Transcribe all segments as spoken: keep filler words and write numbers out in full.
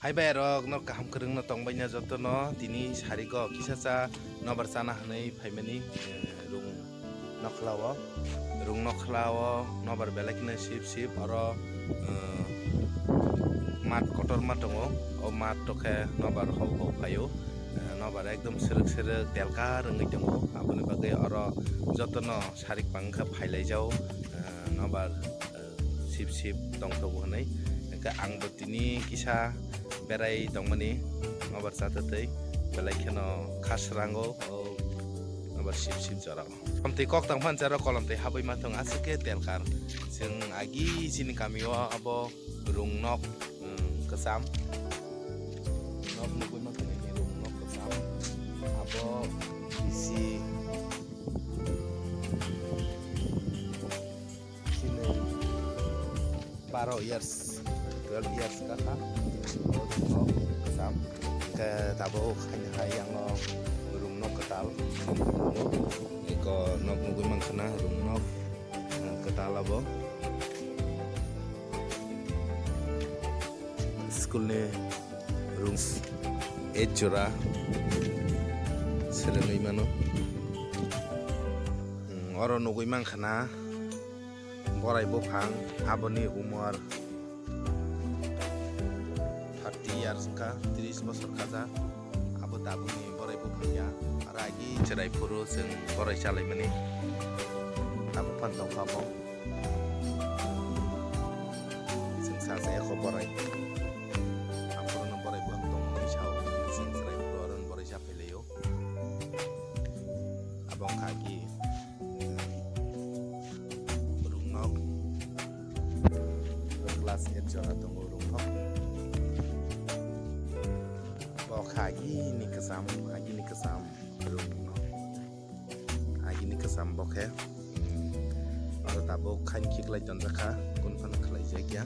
Hai bai rok no kaham kwrwng no tongbai na joto no tini sarigo kisa cha nobar chana hwnwi phaimani, eh, rung nokhlao, rung nokhlao nobar belai kheno sip sip oro, eh, mat kotor ma tongo, o mat tokhe nobar hok hok phaio, eh, nobar ekdom srwk srwk telkar wngwi tongo, aboni bagwi oro joto no sarik bang khe phailaijao, eh, nobar, eh, sip sip tongthogo hwnwi. Hwnkhe ang bo tini kisa berai tongmani nobar chatwtwi belai kheno khasrango o nobar sip sip jorao. Kolomtwi kok tang phan charo kolomtwi habwi ma thung aswk khe telkar. Chwng agi chini kamio abo rung nok, um, kwcham. Nok nugwi ma thung rung nok kwcham. Abo bisi chini baro years, twelve years kaka. O, o, sam. Ke tabuk haini hai yang no rung nok kwtal. Eko nok nugwi mankha na rung nok, eh, kwtal abo. School ni rooms eight jora selengwi mano. Hmm, oro nugwi mankha na borai buphang, aboni umor thirty years wngkha, tris bosor kajak. Abo tabukni borai buphang ya, aro agi chwrai phuru chwng borai chalaimani tabuk phan tongkha abo. Chwng sacha ekho borai. Aphuru no borai buphang tongmani sao, chwng chwrai phuru aro no borai chaphailaio. Abo wngkha agi rung nok. Class eight jora tongo rung nok. Bo kha agini kwcham, agini kwcham rung nok. Agini kwcham bo khe. Oro tabuk khaini khiklai tonjakha, kun phano khlaijak ya.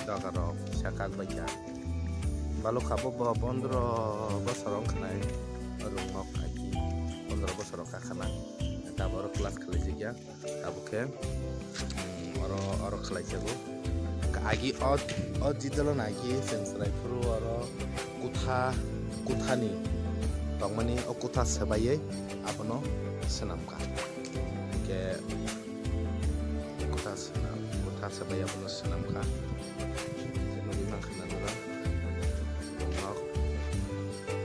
Doga rok kisa kak bai kha. Balok kha bo, bo pondro bosor wng khnai. Rung nok agi pondro bosor wng kha khana. Tabuk oro class khlaijak ya. Tabuk khe, mm, oro, oro khlai jago. Agi o, o jidolo na agi chwng chwrai phuru oro kutha, kuthani tongmani o kutha swbaiwi abono swnam kha. Hwnkhe kutha swnam, kutha swbai abono swnam kha. Nugwi mankha na norok. Rung nok.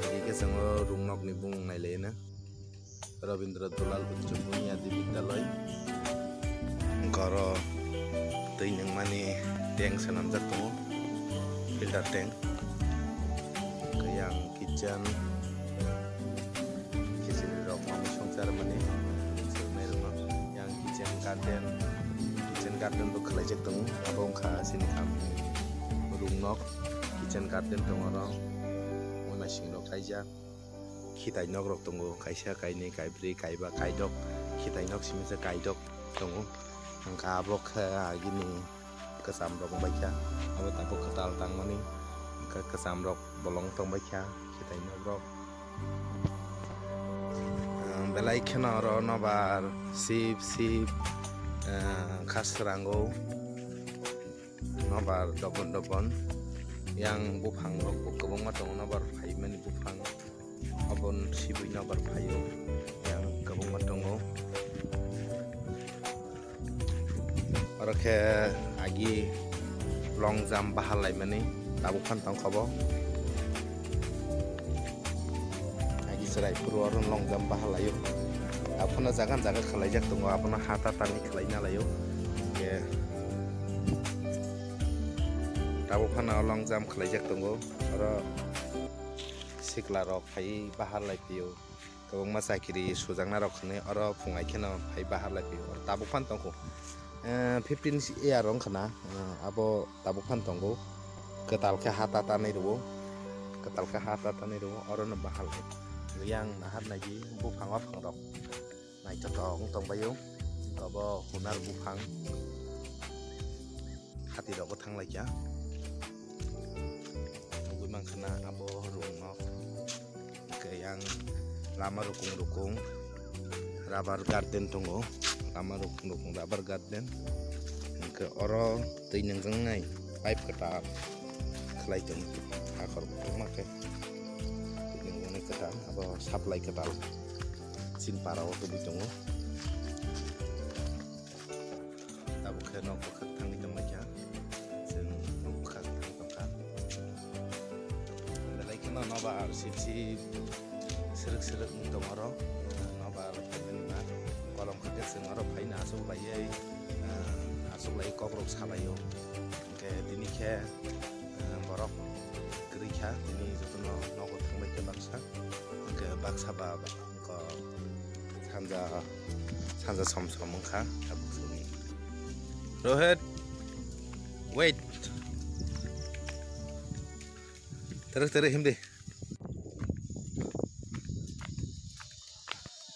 Agi khe chwng o rung nokni bumung nailaino. Rabindra Dulal Uccho Bunyadi Vidyalay. Hwnkhe oro twi nungmani tank swnamjak tongo, filter tank. Hwnkhe yang kitchen, khichiri rok mamwi songchar mani swnamnai rokno. Yang kitchen garden, kitchen garden bo khwlaijak tongo. Abo wngkha chini kam rung nok, kitchen garden tongo oro, muimasing rok kaijak. Khitai nok rok tongo, kaisa, kainwi, kaibrwi, kaiba, kaidok, khitai nok simi se kaidok tongo. Hwnkha abo khe agini kwcham rok wngbaikha, abo tabuk kwtal tangmani, hwnkhe kwcham rok bolong tongbaikha, khitai nok rok. Belai kheno oro nobar sip sip, eh, kha srango. Nobar dobon dobon yang buphang rok bo kwbangma tongo, nobar phaimani buphang, obon sibui nobar phaio yang kwbangma tongo. Oro khe agi long jump bahar laimani tabuk phan tongkha bo. Agi chwrai phuru oro long jump bahar laio. Abono jaga jaga khwlaijak tongo, abono ha ta tani khwlaina laio. Hwnkhe tabuk phano long jump khwlaijak tongo. Oro sikla rok phaiwi bahar lai phio. Kwbangma chakiri sujakna rok hwnwi oro phungai kheno phai bahar lai phio. Oro tabuk phano tongkho. Eh, fifteen year wngkha na, eh, abo tabuk phano tongo. Kwtal khe ha ta tanwi rwo. Kwtal khe ha ta tanwi rwo. Oro no bahar lai. Yang nahar nai di buphang buphang rok. Naithotok wng tongbaio. Abo hunar buphang. Hati rok bo thang lai kha. Nugwi mankha na abo rung nok. Hwnkhe yang lama rukung rukung rubber garden tongo. Lama rukung rukung rubber garden. Hwnkhe oro twi nungjaknai pipe kwtal Lai tong, hakor wngma khe. Tini wngni kwtal, abo supply kwtal. Chin para o tubui tongo. Tabuk khe nok bwkhak thangwi tongmai kha. Chwng nok bwkhak thang tongkha. Belai kheno nobar sipsi srwk srwk wng tong oro. Nobar kolom khe chwng oro phaina aswk laiwi, aswk lai kokrok salaio. Hwnkhe tini khe borok kwrwi kha, tini jotono nogo thangbai khe baksa, hwnkhe baksa ba, ba, ko sanja, sanja som som wngkha tabuk chwng. Rohit, wait. Tere, tere, himdi.